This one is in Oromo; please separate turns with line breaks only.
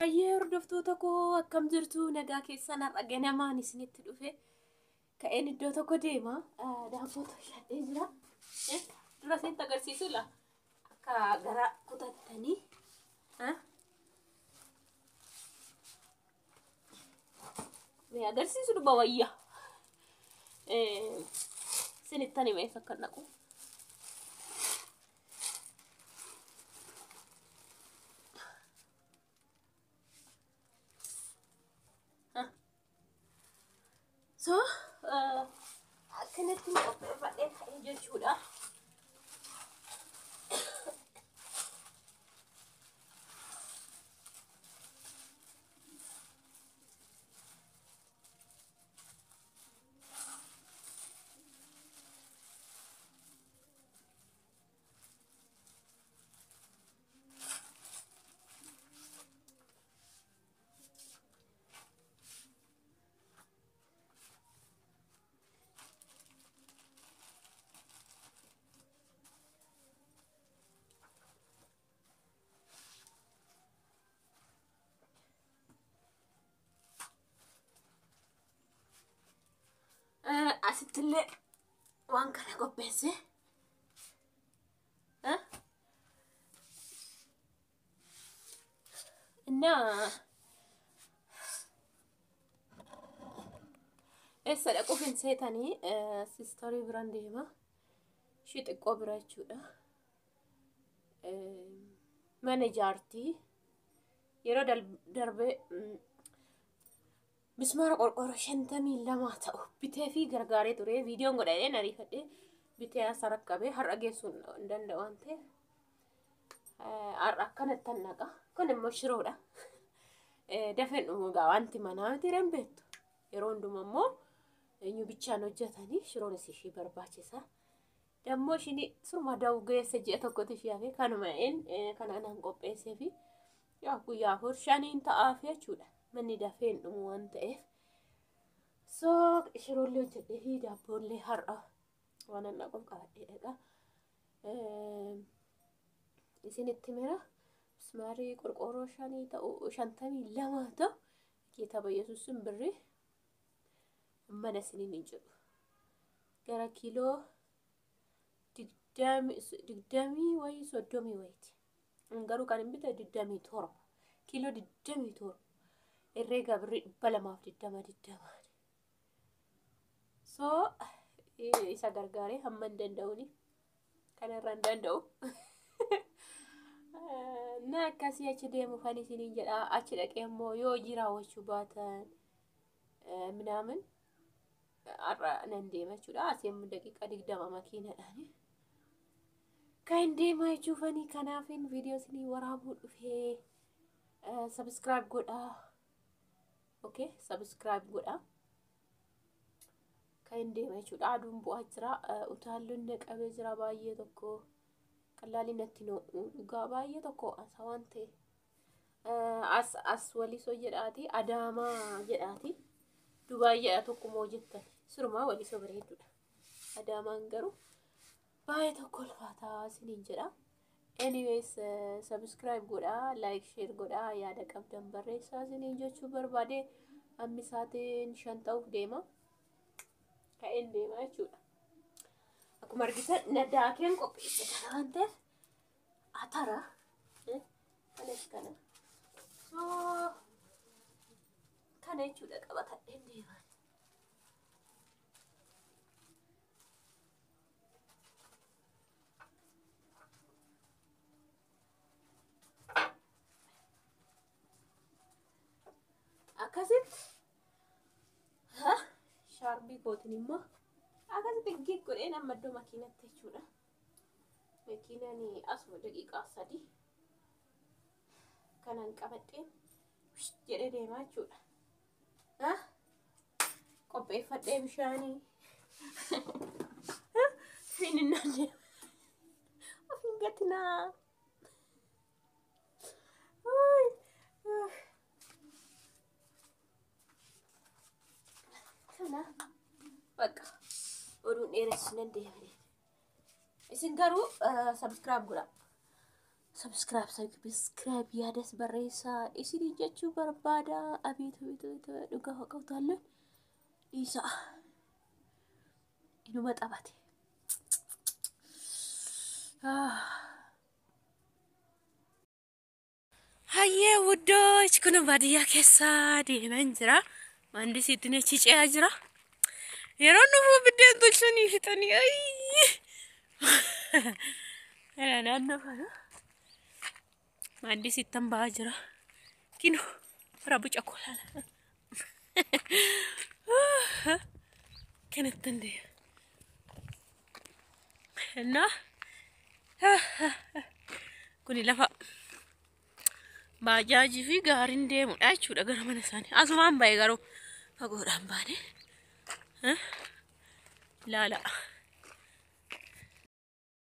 Baay'ee hordoftoota koo, akkam jirtu? Nagaa keessan? Har'a ganamaan isinitti dhufe. Ka'een iddoo tokko deema. Daabboo tolchadhee jira. Dura isinitti agarsiisu la. Akka gara kutattanii. Mee agarsiisu dhuba wayya. Isinittan hima eessa akka naqu. So, akkanatti qopheeffadhee ka'ee jechuudha. Asittillee waan kana qopheesse. Innaa eessa dhaquuf hin seetanii? Sistarii biraan deema. Ishii xiqqoo bira jechuudha. Mana ijaartii. Yeroo darbee mismaara qorqorroo 52 ta'u bitee fi gargaaree ture. Viidiyoon godhadhee ariifadhee bitee as rakkabee har'a geessuu hin danda'u waan ta'eef. Har'a akkanatti naqa. Kun immoo shiroodha. Dafeen dhumu gaa wanti manaa miti hin beektu. Yeroo hundumaa immoo eenyu bichaan hojjetanii shiroonis ishii barbaachisa. Dammoo ishiin surma da'u geesse, ji'a tokkotti ishee hafe kanuma kana anaan qopheessee fi guyyaa 4 5 ta'aaf jechuudha. Manni dafee hin dhumu waan ta'eef. So shiroollee hojjedhee fi daabboollee har'a waan an dhaquuf qabadhee dhaqa. Isinitti mira mismaarii qorqoorroo 5 ta'u, 52 ta'u, Geeta Yesuusin birrii mana isiniin hin jedhu. Gara kiiloo 20 wayii 30 wayiiti. Garuu kan hin bite 27. Kiiloo 27. Herreega birrii 220 20. So isa gargaaree hamma hin danda'uuni. Kanarra hin danda'u. Na akkasii achi deemu kan isiniin jedha. Achi dhaqee immoo yoo hojii raawwachuu baatan minaamin har'a nan deema jechuudha. Asii immoo daqiiqaa 20 makiinadhaani. Kan deema jechuufanii kanaafin viidiyoo isinii waraabuu dhufee. Subscribe godhaa. Okay, subscribe godhaa. Kan deema jechuudha. Aduun bu'aa jira. Utaalloon na qabee jira baay'ee tokko. Qallaalli natti dhugaa baay'ee tokko asa waan ta'e. As Walisoo jedhaati. Adaamaa jedhaati. Dubaay jedha tokkumoo jettan. Sirumaa Walisoo bareedduudha. Adaamaan garuu baay'ee tokko ulfaataa isiniin jedha. Anyways, subscribe godhaa, like, share godhaa, yaada qabdan barreessaa isiniin jechuu barbaade. Ammi sa'aatiin 5 ta'uuf deema. Ka'een deema jechuudha. Akkuma argitan na daakeen qopheesse kana waan ta'eef atara kanas kana. So kana jechuudha qabatadheen deema. Akkasitti shaarbii kootiin immoo akkasitti gig godheen amma iddoo makiinatti jechuudha. Makiinaan asuma daqiiqaa 3 kanan qabadheen jedhee deemaa jechuudha. Qopheeffadhee bishaanii. Fininnaan deema. Of hin gatinaa. Kana bakka oduun dheeressu nan deema. Isin garuu subscribe godhaa. Subscribe subscribe yaadas barreessaa isinii jechuu barbaada. Abeet abeet abeet, dhugaa waaqa utaalloon dhiisaa. Inuma taphate. Hayyee wuddooch, kun baadiyyaa keessa deeman jira. Maandisiitti achi ce'aa jira. Yeroo dhufu biddeen tolchanii fixanii. Ayyi! Naannoo kana. Maandisiittan ba'aa jira. Kino bara boca kolaala. Kanattan deema. Innaa kuni lafa baajaajii fi gaariin deemudha jechuudha gara mana isaanii. Asumaan ba'e garuu fagoodhaan baane. Ilaala.